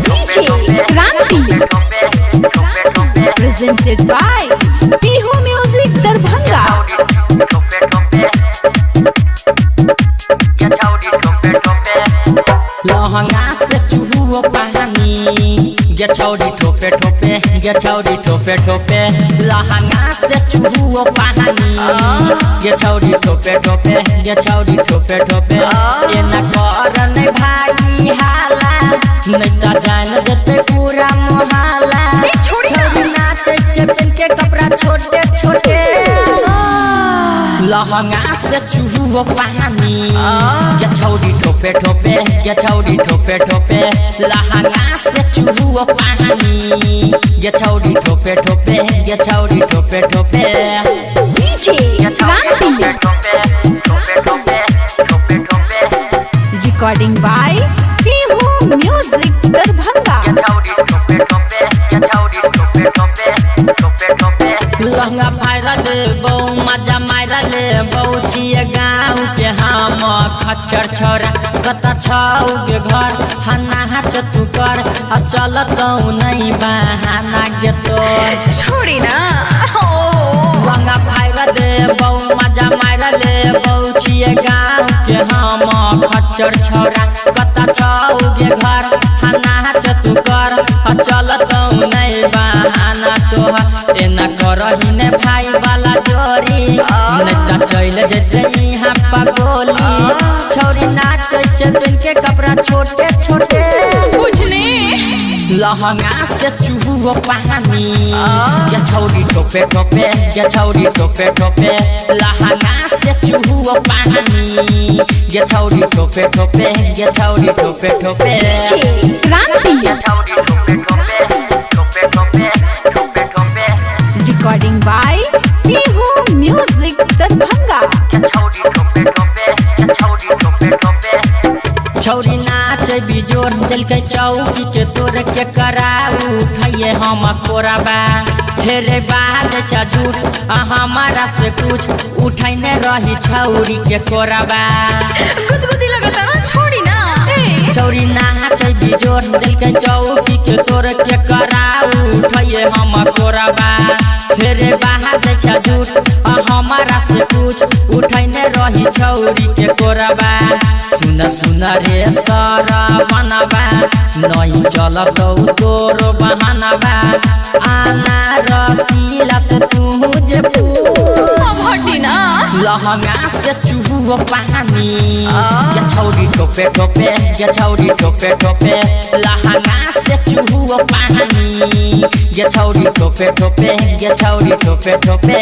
DJ Kranti presented by Bihu Music Darbhanga. Lehenga से चूहो पानी गेछौरी ठोपे ठोपे गेछौरी ठोपे ठोपे लहंगा से चूहो पानी गेछौरी ठोपे ठोपे गेछौरी ठोपे ठोपे एना कर नहीं भाई हाला नहीं त जान जते पूरा मोहल्ला। छोरी नाचे चेपन के कपड़ा छोटे छोटे लहंगा से चूहो पानी गेछौरी ठोपे ठोपे गेछौरी ठोपे ठोपे लहंगा से चूहो पानी गेछौरी ठोपे ठोपे गेछौरी ठोपे ठोपे। DJ Kranti recording by Bihu Music Darbhanga. Lehenga फायरा दे बहु मजा मारा ले बहु छिए गाँव के हम खच्चर छोरा कत छौ के घर हना हाथ तू कर आ चलत नहीं बहाना के तोर। छोड़ी ना। लहंगा फायरा दे बहु मजा मारा ले बहु छिए गाँव के हम खच्चर छोरा कत छौ के घर हना हाथ तू कर आ चलत नहीं बहाना तोहर। एना करही ने भाई वाला जोरी नहीं त चल जेते यहाँ पगोली। छौरी नाचे चेतन के कपड़ा छोटे छोटे बुझने लहंगा से चूहो पानी गेछौरी ठोपे ठोपे गेछौरी ठोपे ठोपे लहंगा से चूहो पानी गेछौरी ठोपे ठोपे गेछौरी ठोपे ठोपे। DJ Kranti recording by Bihu Music Darbhanga. छौरी नाच बिजोर दिलके चौकी के तोर के करा उठाइए हम कोराबा फेरे बाद झूठ हमारा से कुछ उठैने रही छौरी के कोराबा। गुदगुदी लगता ना, छोड़ी ना। छौरी नाच बिजोर दिलके चौकी के तोर के करा उठाइए हम कोराबा फेरे बाद झूठ हमारा से कुछ उठैने रही छौरी के कोराबा। सुन सुन रे सारा बनबा नहीं चलत तोर बहानबा आना रसीला से तू जे हटी ना। लहंगा से चूहो पानी गेछौरी ठोपे ठोपे गेछौरी ठोपे ठोपे लहंगा से चूहो पानी गेछौरी ठोपे ठोपे गेछौरी ठोपे ठोपे।